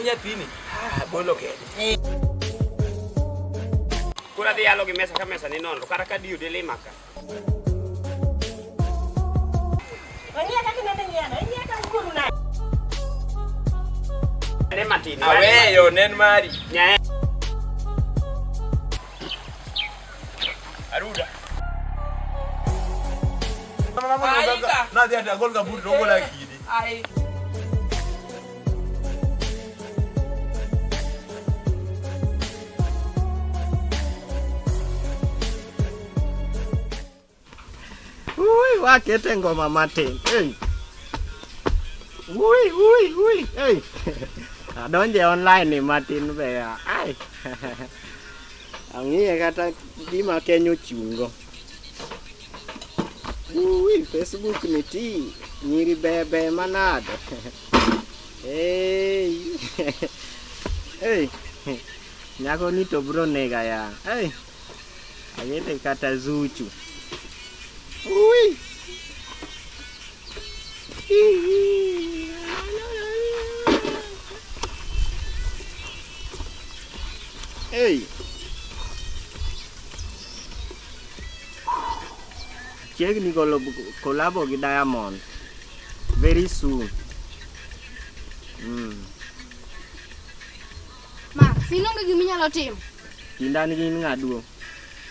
en nyathini. Ah, bolo kende. Koro adhi yalo gi mesa ka mesa ni nono kata ka diyo dilima ka. Ong'iya kaka inende ng'iyano, ing'iya ka wuonu nade? Ne matin. Aweyo nen mari. Nyae. Aruda. Aika. Nadhi ati agol kaburi to ogola kidi. Ai. Ui, wakete ngoma matin. Hey. Ui, ui, ui. Hey. Adonje online ni matin be ya. Ai. Ang'iye kata gima Kenya ochungo. Ui, Facebook ni ti. Nyiri bebe manade. Hey. Hey. Nyako ni to bro nega ya. Hey. Ayete kata Zuchu. Ui. Hey. Chiegni golo kolabo gi Diamond. Very soon. Ma, sinonge gima inyalo timo. Kinda ni in ng'a duong'.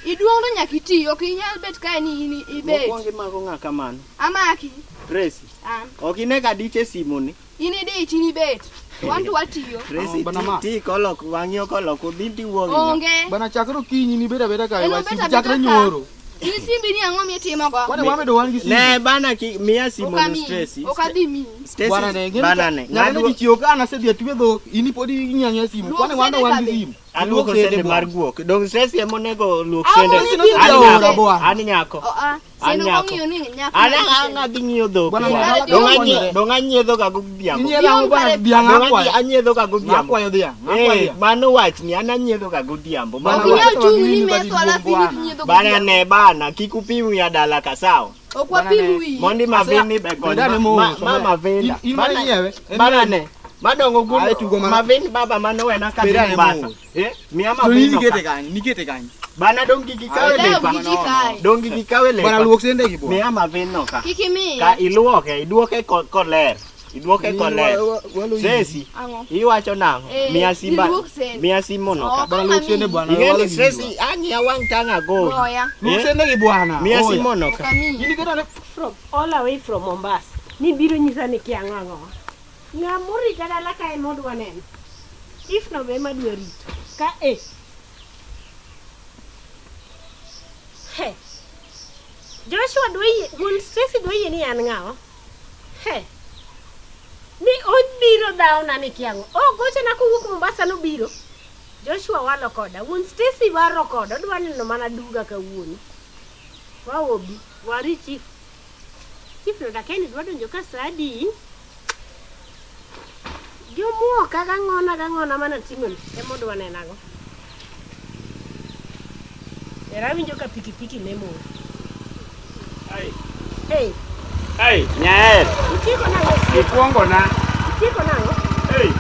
Iduong' to nyaka iti, ok inyal bet kae ni in ibet. Mokwongo imako ng'a kamano. Amaki. Tracy. An. Ok ine ka dich e simu ni. In idich, in ibet. Wan to watiyo. Tracy Bana ti, ma. ti kolok wang'i ok olok udhi tiwuok gi ng'a. Onge. Bana chakre okinyi ni bedo abeda ka En wa obet simu abeta chakre ka. nyoro. In simbi ni ang'o mitimogo? Kwani wamedo wan gi simu. Ne bana ki miya simu Ok ni amiyi. Tracy. Ok adhi miyi. Stacy Bwana ne, ng'eni bana ne. Nyaka ne Ng'adwa- ji chiew ka an asedhi atwe dhok, in pod ing'iyo ang'iya simu. Luok Kwani wan sende wan ka gi be. simu. Aluoko Luok sende sende mar bwana. guok. Dong Stacy ema onego luok Ah, sende. Stacy An nosedhi aora, nyako. bwana. An nyako. Oh, ah. An Sen ok nyako. ong'iyo ni nyako. An mar ang' adhi ng'iyo dhok. Bwana, bwana. dala Dong dala anyi- Dong anyiedho ga godhiambo. Inyiedho ang'o bwana? Dhiang' Dong akwayo. anyiedho ga godhiambo. Akwayo dhiang'. Akwayo Eh, dhiang'. mano wachni an anyiedho ga godhiambo. Mano Ok inyal wach. chung' ni Bana, metho alafu in inyiedho Bana godhiambo. ne bana kik upim wiya dala ka sawa. Ok wapim wiyi. Mondi mavin ni be kony. Benda ne Ma, mos, ma mavenda. In- in mane nyiewe? En Bana mane- ne. Madongo gundo. Ae, tugo mana- Mavin baba mano wena ka dhi Beda ne Mombasa. mos. Eh, miya To in mavin no nikete ka. kanye? Nikete kanye? Bana dong gigi kawe Leo lepa. giji kae. Dong gigi kawe Bwana lepa. luok sende gi bwana. Miya mavin no ka. Kik imiye. Ka iluoke, iduoke koler. Iduoke koler. Sesi, Ang'o? iwacho nang'o? Eh, Miya simba. iluok sende. Miya simo no ka. Ok Bwana luok sende amiyi. bwana. Ing'e walo ni gigi Sesi, bwana. ang'iya wang' tang' agoyi. Goya. Luok Eh? sende gi bwana. Miya Oya. simo no Ok ka. amiyi. In iketo ne From all away from Mombasa. Nibiro nyisa ni kia ang'o ang'o. Ng'a morita dala ka ema odwa neno. Chief no be ema dwa rito. Ka e. He. Joshua dwa yie, wuon Stacy dwa yie ni an ng'awa? He. Ni obiro dhawona ni kia ang'o. Oh, gochona kowuok Mombasa nobiro. Joshua walo koda. Wuon Stacy waro koda. Odwa neno mana duga kawuono. Waobi, wari chief. Chief no dakeni dwa donjo ka sa adi? Jomuoka gang'ona gang'ona mana timoni ema odwa nenago. Era awinjo ka pikipiki ne mor. Ai. Hey, Ai, nyaer. utieko nang'o osiepa? Ikuongo na. Utieko nang'o? Ei.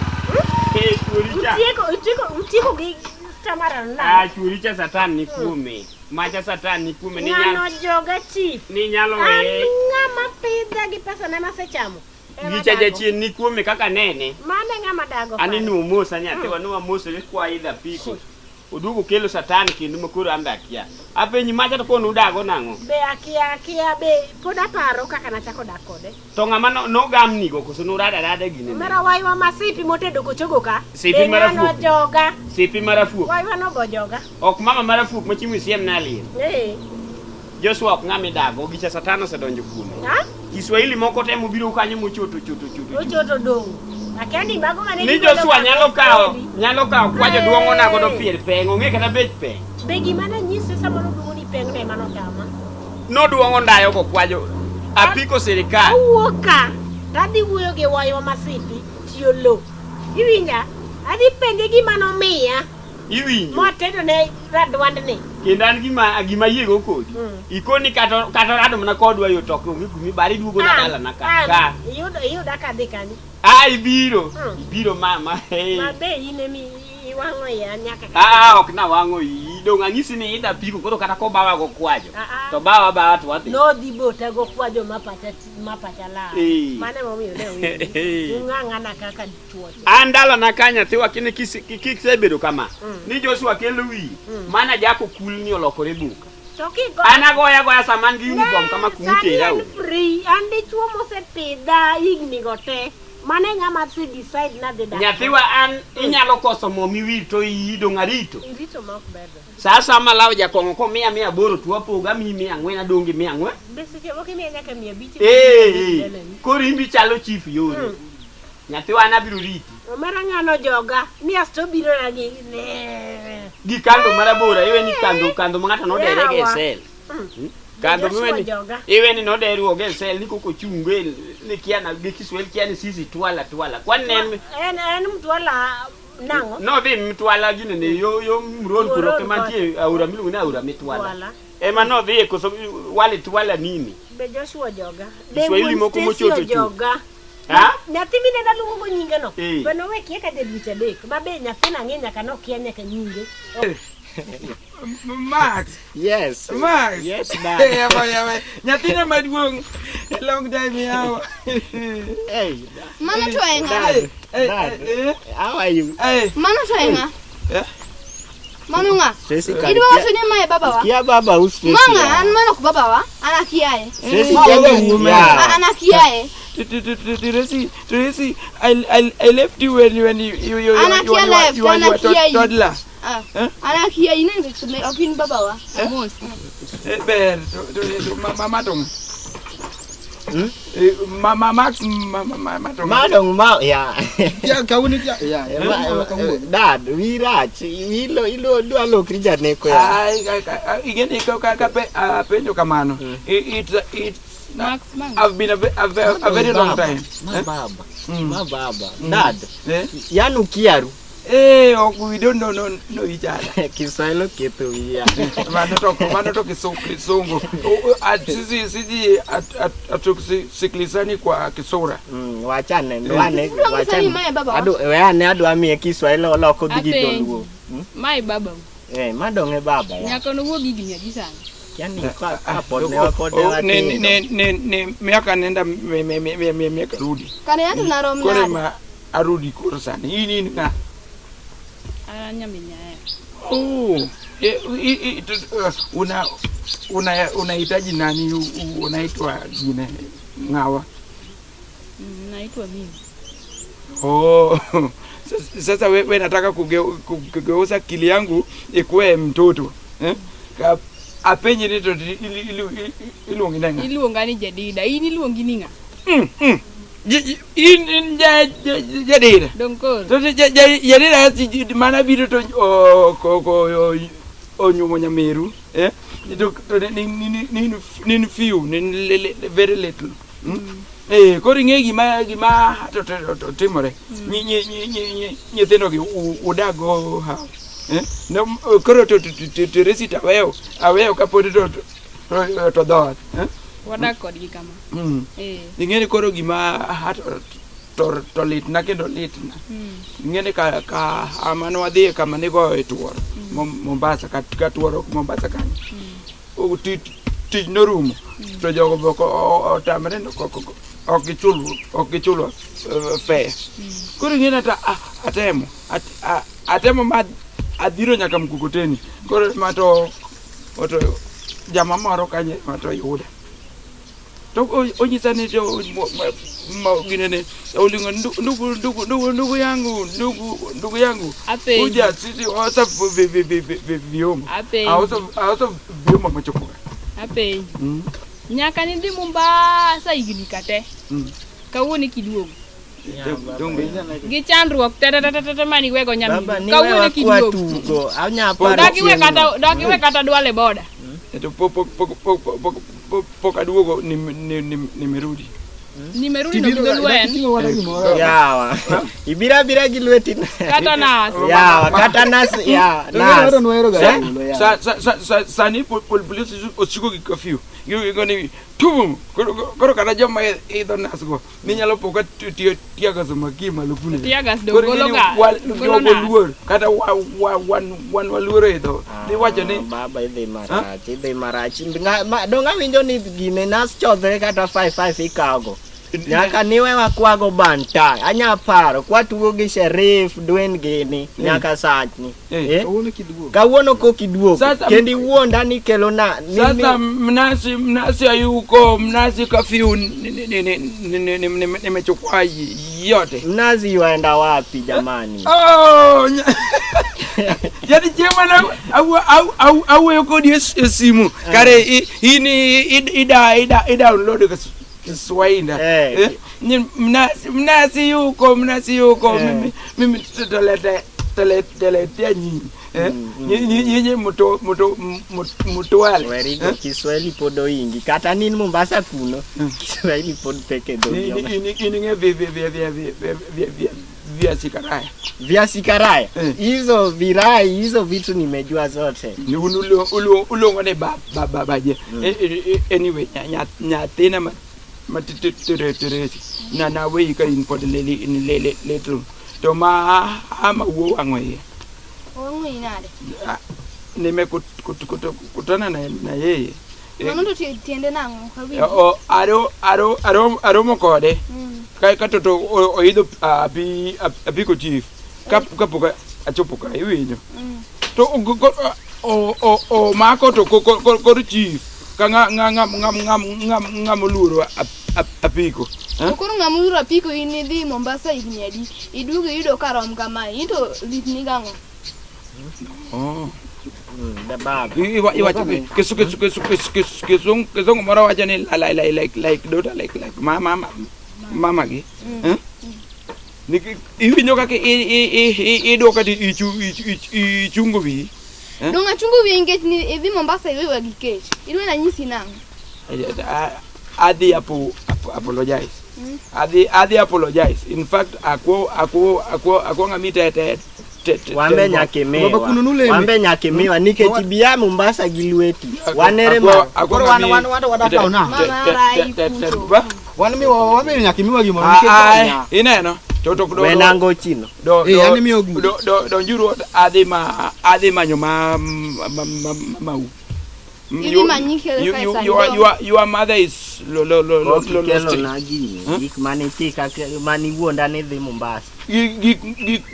Hey, chuori cha. Utieko, utieko, utieko gi Tamara no nang'o? Ah, chuori cha Satan ni kuome. Macha Satan ni kuome ni Ng'ano nyalo joga chief. ni nyalo An weye. ng'ama pidha gi pesa ne masechamo. Ema Gicha dago. jachien ni kuome kaka nene. Mano e ng'ama dago. Ani pare. nuomosa nyathiwa nuwamosore kwa idha apiko. Oduogo kelo Satan kendo ma koro an be akia. Apenji macha to kono udago nang'o? Be akia akia be pod aparo kaka nachako dak kode. To ng'ama nogamnigo koso nurado arada gine? Mara waiwa masipi motedo kochogo ka. Sipi Be marafuok. ng'ano joga. Sipi marafuok. Waiwa nogo joga. Ok mama marafuok machiemo isiem naliel. Eh. Joshua ok ng'ama idago, gicha Satan osedonjo kuome. Ha? Kiswahili moko temo biro kanyo mochoto choto choto. choto. Ochoto dong'. Akia ni mago mane Ni gigolo Joshua ka nyalo kawo Kiswahili. nyalo kawo kwa joduong'o na godo pier peng, ong'e kata bech peng. Be gima nanyise sama noduong'o ni peng' no ema notama. Noduong'o ndayo go kwajo apiko sirikal. Awuok ka tadhi wuoyo gi waiwa masipi tiyo lo. Iwinja? Adhi penje gima nomiya. Iwinjo. Mwatedo ne radwandni. Kendo an gima ayiego kodi. Ikoni kata rado mana kodwa yo to ok onge kuma ibare iduogo na dalana ka. Ka. Iyuda kadhi kanyo. Ah, ibiro. Ibiro mama. Hey. Ma be in emi iwang'o iya nyaka. Ah, ok nawang'o iyi. Dong' anyisi ni idha piko koro kata kobawa go kwajo. To bawa bawa to wadhi. Nodhi bota go kwajo mapacha lal. Mano emomiyo ne owinji. Ung'ang'ana kaka tuoche. An dalana ka nyathiwa kine kisebedo kama. Ni Joshua kelo wiyi. Mana jako kulni olokore buka. To kigo. An agoya goya sama an gi uniform kama kumutera. Sani an free. An dichuo mosepidha higni go te. Mano e ng'ama ose decide nadhi dak. Nyathiwa an inyalo koso mo miwir to iyi dong' arito. Irito ma ok ber. Sasa malawo jakong'o komiya 800 to wapogo amiyi 400 adong' gi 400. Be seche moko imiya nyaka 500. Koro in bichalo chief yore. Nyathiwa an abiro riti. Omera ng'ano joga. Ni asto biro na gi. Gi kando marabora iwe ni kando ma ng'ato nodere gi e sel. Kando iwe ni noderuoge e sel ni koko chungo ni kia na gi Kiswahili kia ni sisi twala twala. Kwan en en mtwala nang'o? Nodhi mtwala ginene yo mron kuro mantie aora miluongo ni aora mitwala. Ema nodhi koso wale twala nini? Be Joshua joga. Kiswahili moko mochocho joga. Ha? Nyathi mineno luongo go nyinge no. Be nowe kia ka jadweche 3. Ma be nyathina ng'e nyaka nokia nyaka nyinge. Max. Yes. Max. Yes, dad. Hey, nyathina maduong'. Long time yawa. Hey. Mano to en ng'a? Dad. How are you? Hey. Mano to en ng'a? Mano ng'a? Tracy Idwa wacho ni mae babawa? Kia baba us Tracy. Manga an mano ok babawa, an akiaye. Tracy kia. An akiaye. Tracy, I left you when you were toddler. An akiaye ne ok in babawa. Mos. Ber, mama tong. Mama Max mama tong. Madong ma ya. Ya kauni ya. Dad, wi rach, ilo dwa lokri janeko ya. Ai igeni ka penjo kamano. It's Max, Max. I've been a very long time. Ma baba. Ma baba. Dad. Yanu kiaru. We don't know each other. Kiswahili ketho wiya. Mano to Kisungu. Sisi atusikilizani kwa Kisura. Wachane wane wachane. Adu weane adwa miye Kiswahili oloko dhi gi Dholuo. Mae baba. Madong' e baba ya. Nyako nowuog higni adi sani? Yani kapod ne wapod ne ni miaka nenda miaka rudi. Kane yato narom nade? Kore ma arudi koro sani. In ng'a? An nyamin Nyaera. Oh, unahitaji nani? Unaitwa jina ng'awa? Naitwa mimi. Oh, sasa we nataka kugeuza akili yangu ikuwe mtoto. Apenye ni to iluongi nang'o? Iluonga ni Jadida. In iluongi ni ng'a? In Jadida. Dong koro. To Jadida mana biro to onyuomo nyameru. To nin few, nin very little. Koro ing'e gima to timore. Nyithindo gi udag go how? Koro to Tracy to aweyo kapod to dhoot. Wadak kodgi kama. Ing'e ni koro gima to litna kendo litna. Ing'e ni ka mane wadhiye kama nigoyo e tuoro Mombasa ka tuoro Mombasa kanyo. Tich norumo to jogo be otamre ok gichulwa fare. Koro ing'e ni atemo ma adhiro nyaka mkokoteni. Koro ma to jama moro kanyo ma to yuda. To onyisa ni to ginene olingo ndugu yangu ndugu yangu. Uja sisi osa vyombo. Aosa vyombo machokora. Apenji. Nyaka nidhi Mombasa higni kate. Kawuono kiduogo. Gi chandruok te maniwego nyamin. Kawuono kiduogo. Dak iwe kata dwal e boda. To pok aduogo nimerudi. Nimerudi na kidholuo en. Yawa. Ibiro abira gi lweti. Kata nas. Yawa, kata nas, ya, nas. Sa sa sa sa sani polisi osiko gi curfew. Gigo ni tum koro kata joma idho nas go ninyalo po ka tiyo tear gas maki malo kuno. Tear gas do golo ga. Golo nas. Luor kata wa wa wan wan waluoro idho. Niwacho ni baba idhi marach, idhi marach. Dong awinjo ni gine nas chodhre kata 5-5 ikago. Nyaka niwe wakwago banta. Anya paro kwatugo gi Sherif Dwayne gini nyaka sani. Kawuono kok iduogo. Kendo iwuonda ni kelona Sasa mnasi mnasi hayuko, mnasi curfew nimechukua yote. Mnazi yuaenda wapi jamani? Oh, yani chema na au au au au kodi simu. Kare ini ida ida ida download Kiswahili. Mnasi mnasi yuko, mnasi yuko. Mimi mimi tutaletea nyinyi. Nyinyi mto mto mtwale. Werigo Kiswahili pod oingi. Kata nin Mombasa kuno Kiswahili pod peke dhogi. Ininge vi vi vi vi vi vi viazi karaya. Viazi karaya. Hizo virai, hizo vitu nimejua zote. Ni ulongo ne ba ba ba je. Anyway, nyathina matiteresi na na we ka in pod lele in lele little. To ma ama wuo wang'o iye. Wang'o iye nade? Nimekutana na yeye. Mano to tiende nang'o? Aro aro aro aromo kode. Ka to to oidho apiko chief. Kapok achopo ka iwinjo. To o mako to kor chief. Ka nga nga nga nga nga nga nga moluoro apiko. Koro ng'ama oluoro apiko in idhi Mombasa higni adi? Iduogo iyudo ka rom kamae. In to litni gang'o? Oh. Iwacho kisungu moro wacho ni like like daughter like like mama mama gi. Iwinjo kaka idwoka to ichungo wiyi. Dong achungo wiyi nikech idhi Mombasa iwewa gi kech. Idwa nanyisi nang'o? Adhi apologize. Adhi apologize. In fact, akwo akwo akwo akwo ng'ami te te Wambe nyaka imiwa. Wambe nyaka imiwa nikech ibiya Mombasa gi lweti. Wanere ma. Koro wan wan wan wadakawo na. Wan mi wambe nyaka imiwa gimoro nikech ineno. To to do wenango chino. Do do do donjuru adhi ma adhi manyo ma mau. Your mother is lo lo lo lo lo lo na gini. Gik mane chika mane iwuonda ni dhi Mombasa. Gik gik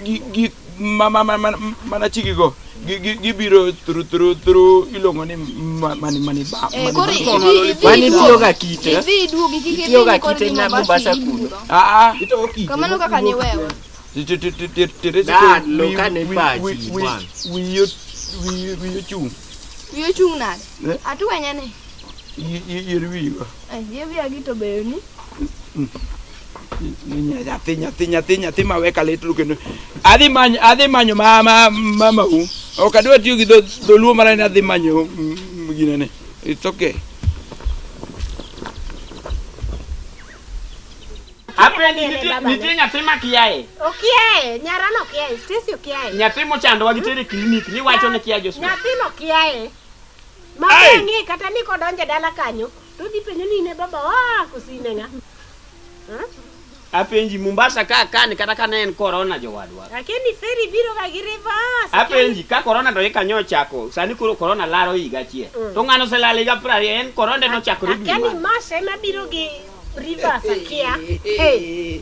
gik gik mama mana chikigo gibiro through through through iluongo ni mani mani ba mani tiyo ga kite. Idhi iduogi kik idhi tiyo ga kite na Mombasa kuno. Ah kamano kaka ni wewe. Dad lokane pachi bwana. Wiyo wiyo chung. Wiyo chung nade? Atuwenya ne. Yier wiyigo. Yie wiya gi to beyo ni. Nyathi nyathi nyathi nyathi ma weka little kendo. Adhi manyo adhi manyo mama mama u. Ok adwa tiyo gi dholuo mara ni adhi manyo ginene. It's okay. Apenji nitie nyathi ma kiaye. Okiaye, nyara no kiaye, Stacy okiaye. Nyathi mochandowa gi tere clinic ni wacho ni kia Joshua. Nyathi no kiaye. Ma ng'i kata ni kodonje dala kanyo, to dhi penjo ni ine baba wa kosine ng'a. Apenji Mombasa ka kani kata ka ne en corona jowadwa. Lakini ferry biro ga gi reverse. Apenji ka corona to eka nyo chako, sani koro corona laro higa achiel. To ng'ano oselalo higa 20 en corona nochakore dwe. Akeni March ema biro gi reverse akia. Hey.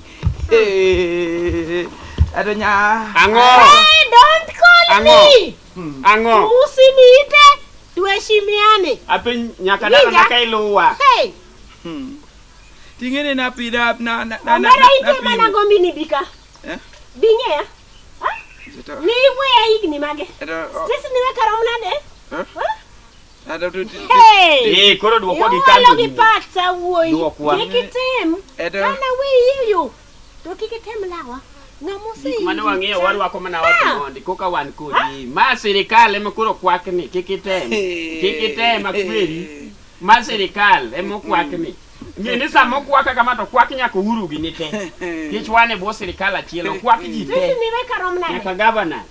Ato nya. Ang'o? Hey, don't call me. Ang'o? Usiniite tuheshimiane. Apenji nyaka dala na iluwa. Hey. Tingene na pida na na na. Omera ite mana gombi ni bika. Eh? Bing'eya. Ha? Ni weya higni mage. Stacy ni we karom nade? Hey. Eh, koro duokwa gi kando. Iwalo gi pacha wuoyi. Kik item. Kana we iyo. To kik item lawa. Ng'ama oseyie. Mane wang'iyo warwako mana wach mondi koka wan kodi. Ma sirikal ema koro kwakni kik item. Kik item akweri. Ma sirikal ema okwakni. Ng'e ni sama okwaka kama to kwak nyaka Uhuru gini te. Nikech wan e bwo sirikal achiel, okwak ji Tracy te. niwe karom nade? Nyaka governors.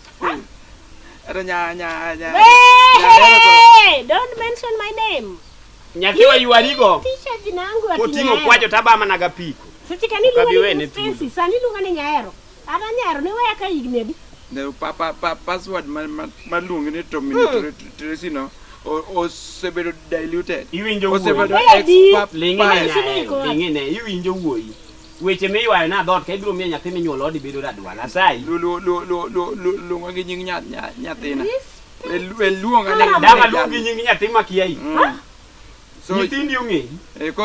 Ero nya nya nya. Hey, don't mention my name. Nyathiwa ywarigo. Tisha jina yangu ati Koting'o Nyaero. kwacho tabama naga piko. Seche ka niluonga Okabi ni wene thuolo. Stacy, sani iluonga ni Nyaero. An anyaro niweya ka higni adi? Ne pa pa pa password ma ma maluongi ni Tomini Tracy no osebedo diluted. Iwinjo wuoyi. Osebedo Adi. Ling'ine expired. Nyaero, ling'ine, iwinjo wuoyi. Weche miywayo na dhoot ka ibiro miyo nyathi minyuolo odi bedo radwal. Asayi. Lu lu lu lu lu lu luonga gi nying nyathina. We luonga ni Dang' aluong gi nying nyathi makiayi. So Nyithindi ong'eyi.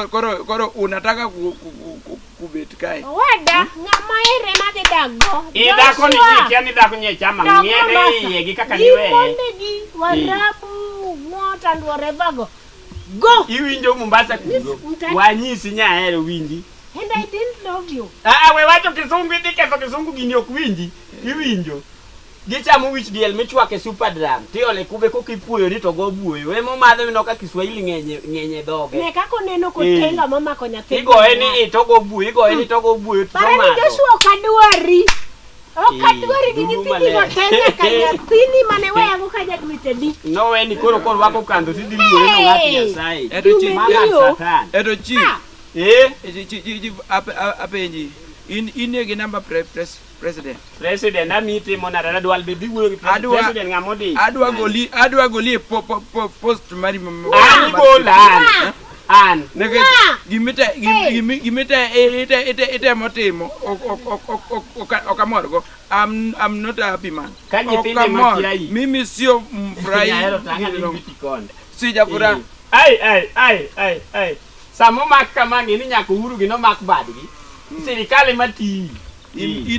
Koro koro unataka kubet kae. Owada, ng'ama ere madhi dakgo? I dhako ni ikia ni dhako nye chama Dak ng'iene Mombasa. iye gi kaka Gi niweye. mondegi, Warabu, what and whatever go. Go! Iwinjo Mombasa kuro. Mtaki. Wanyisi Nyaero winji. And I didn't love you. Ah, we wacho kisungu idhi ketho kisungu gini ok winji. Iwinjo. Gichamo wich diel michwake e super drum. Tiole kube koka ipuoyo ni to go buoyo. Ema omadho ineno ka Kiswahili ng'eny ng'eny e dhoge. Ne kaka oneno kotenga momako nyathi. Igoye ni i to go buoyo, igoye ni to go buoyo to Para ni omadho. Joshua ok adwari. Ok adwari gi dudu nyithindigo maler. te nyaka nyathini mane weyago ka jadweche adi. Nowe ni koro korwako kandho tidhi luore no ng'at Nyasaye. Eto chi Ma ng'at Satan. Eto chi. Eh? Chi chi chi apenji. In in gi namba president. President ami timo nade adwal be dhi wuoyo gi president ng'ama odich. Adwa goli adwa goli e post mari An igola an. An. Nikech gimite gimite ite ite itemo timo ok ok ok ok ok ok amorgo. I'm not a happy man. Ka nyithinde Ok amor. makiayi. Mimi sio mfurahi. Nyaero tang'a ni biti konde. Sijafurahi. Ai ai ai ai ai. Sama omak kama ng'e ni nyaka Uhuru gi nomak badgi. Sirikal ema tiyi.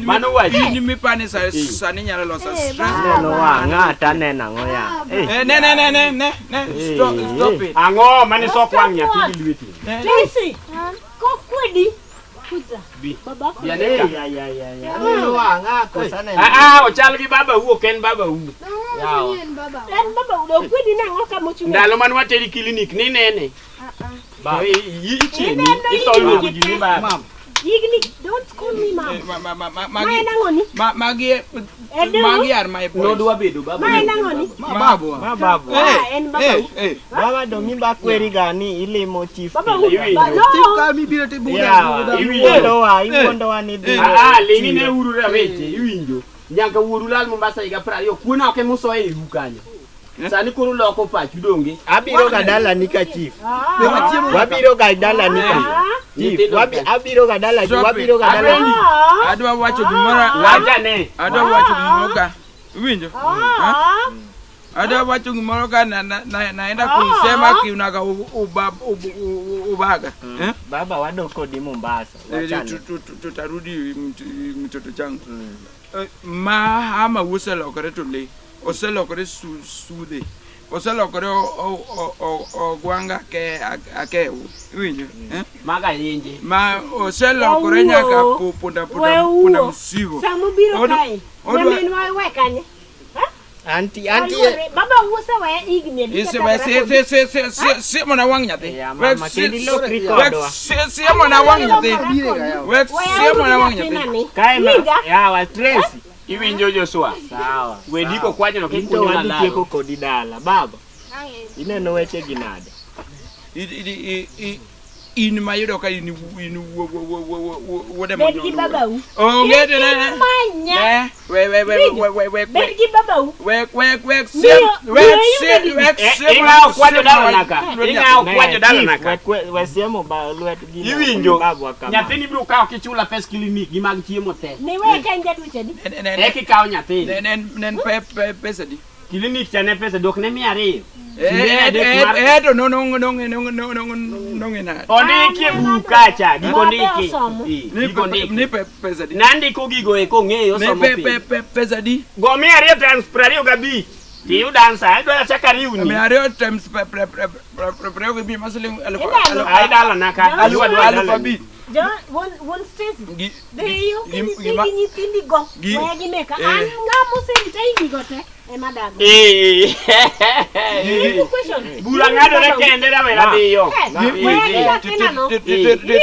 Mano wachi. In mipani sani nyalo loso stress. Aneno wang'a to aneno ang'o ya. Eh, ne ne ne ne ne ne stop stop it. Ang'o mane sok wang' nyathi gi lweti? Tracy, kokwedi. Kuja. Bi. Babako. Bi ane ka. Aneno wang'a koso aneno. Ah ah, ochal gi babau ok en babau. Yawa. En babau do kwedi nang'o kama ochung'? Ndalo mane wateri klinik ninene. To ichieni, Ineno itho higni luongo ji ni baba. Higni, don't call me mom. Ma en ang'o ni? Magi Edu? magi are my boys. Nodwa bedo baba. Ma en ang'o ni? Ma babwa. Ma babwa. Ah, en babau. Baba dong' imba kweri ga ni ilimo chief. Baba pile. u- ba- no. Chief ka mibiro tibuda Yawa, iwuondowa, iwuondowa ni dhi. Ah, ah, ling'ine uru raweche, iwinjo. Nyaka wuoru lal Mombasa higa 20, kuono ok emusoye iu kanyo. Sani koro loko pachu donge. Abiro ga dalani ka chief. Wabiro ga dalani ka. Chief, abiro ga dalani, Stop it. wabiro ga dalani. Adwa wacho gimoro. Wachane. Adwa wacho gimoro ka. Iwinjo? Ha? Adwa wacho gimoro ka na na na naenda kuisema kiunaga ubaga. Eh? Baba wadok kodi Mombasa. Eh, Wachane. Tutarudi mtoto changu. Ma ama oselokore to le. Oselokore sudhe. Oselokore ogwanga ke akewu. Iwinjo? Eh? Maga yenje. Ma oselokore nyaka punda punda punda msigo. Sama obiro kae, nyaminwa we kanye? Anti, anti. Aluore, Baba oseweye higni adi Ise kata we kata se kodi? se se se se se mona wang nyathi. Ya, We mama, se kendo ilokri kodwa. se se mona wang nyathi. We se mona wang nyathi. Kae ma, Winja? yawa Tracy. Iwinjo Joshua. Sawa. We diko kwacho no Into kikuonyo wadhi malalo. tieko kodi dala. Baba, ineno weche gi nade? In mayudo ka in in wuode Bed gi babau. Onge ne ne. Manya. Ne we we we we we we Bed gi babau. we we we se Miyo- we miyo se yudo we se Ing'awo kwacho dala naka. Ing'awo kwacho dala Chief, naka. we siemo ba lwet gi Iwinjo. babwa kama. Nyathini biro kawo kichula pes klinik gi mag chiemo te. Niweye ka en jadweche adi? Eka ikawo nyathini. Ne ne pe pesa di. Klinik cha ne pesa dok ne 200. Eh to no no no no no no no na. Ondiki e buk kacha, gigo Babe ndiki. osomo. Eh, Gigo ndiki. Ni pe pesa di. Nandiko gigo eko ng'eyo Ne somo pe piny. pe pe pesa di. Go 200 times 25. Tiyud answer, idwa achako ariwni. 200 times pre pre pre pre pre pre bi masiling elfu Idalo. Ai dala naka. elfu Adwa dwa elfu dala. abich. Jo, wuon Stacy. Gi Dhiyo gi- kendo idhi gima- gi nyithindigo. gi- Weya gi meka. eh. An ng'ama oserita hignigo te. Ema dago. Eh. Question. Bura ng'adore kende rawera dhiyo.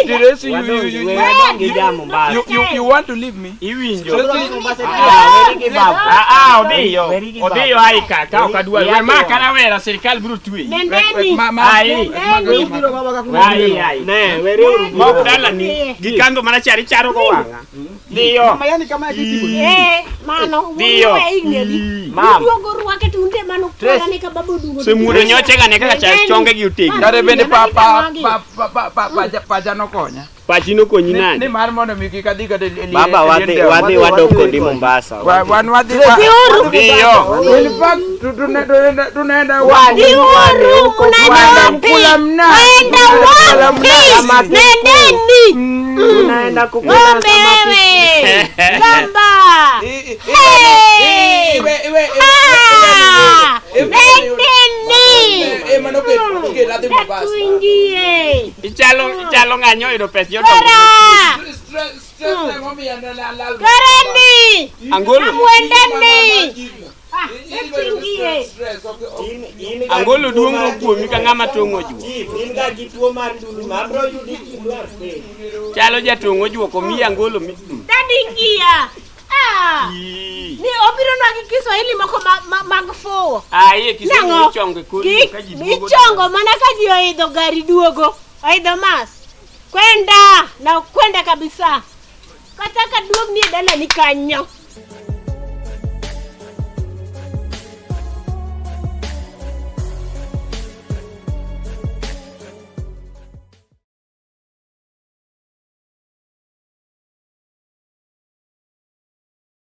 Tracy, Wadong gi ja Mombasa. you want to leave me? Iwinjo. Tracy, Ah, weri gi babu. Ah, ah, odhiyo. Weri gi babu. Odhiyo ai ka, ka ok adwar. Weri We gi ma babu. ka rawera sirkal biro tweyi. Nendeni. Ai. Ibiro baba ka kuma Ai, ai. Ne, weri uru Ma ok dalani. Gi kandho marachar icharo go wang'a. Dhiyo. Mama yani kama kitimo. Eh, mano, Dhiyo. wuoyi higni adi? Mam. Uduogo rwake to unte mano kwara ni ka baba oduogo. Semuodo nyoche ga ne kaka char chonge gi otegno. Kare bende pa pa pa pa pa pa pacha pacha nokonya. Pachi nokonyi Ni nade? mar mondo mi kik adhi kata e Baba wadhi wadhi wadok kodi Mombasa. Wan wadhi Dhiyo. In fact, tunaenda Dhiuru, mnaenda wapi? kula mnazi. Waenda Kula wapi? mnazi. Nendeni. Tunaenda kukula Ng'ombe samaki. wewe. Gamba. Hey. Ah, Nendeni. Tuingie. Ichalo ichalo ng'anyo yudo pes jodongo. Kora. Koreni. Angolo. Amwendeni. Ah, tuingie. Angolo duong' mokuomi ka ng'ama tong'o juok. Chief, in ga gi tuo mar ndulme, abro yudi kidwar penj. Chalo jatong'o juok omiyi angolo mi. Dadi ingia. Ah. Ii. Ni obiro nwa gi Kiswahili moko mag fuwo. Ai, e Kiswahili Nang'o? michongo e kor yo Gi ka ji duogo. michongo mana ka ji oidho gari duogo. Oidho mas. Kwenda na kwenda kabisa. Kata ka duogni e dalani kanyo.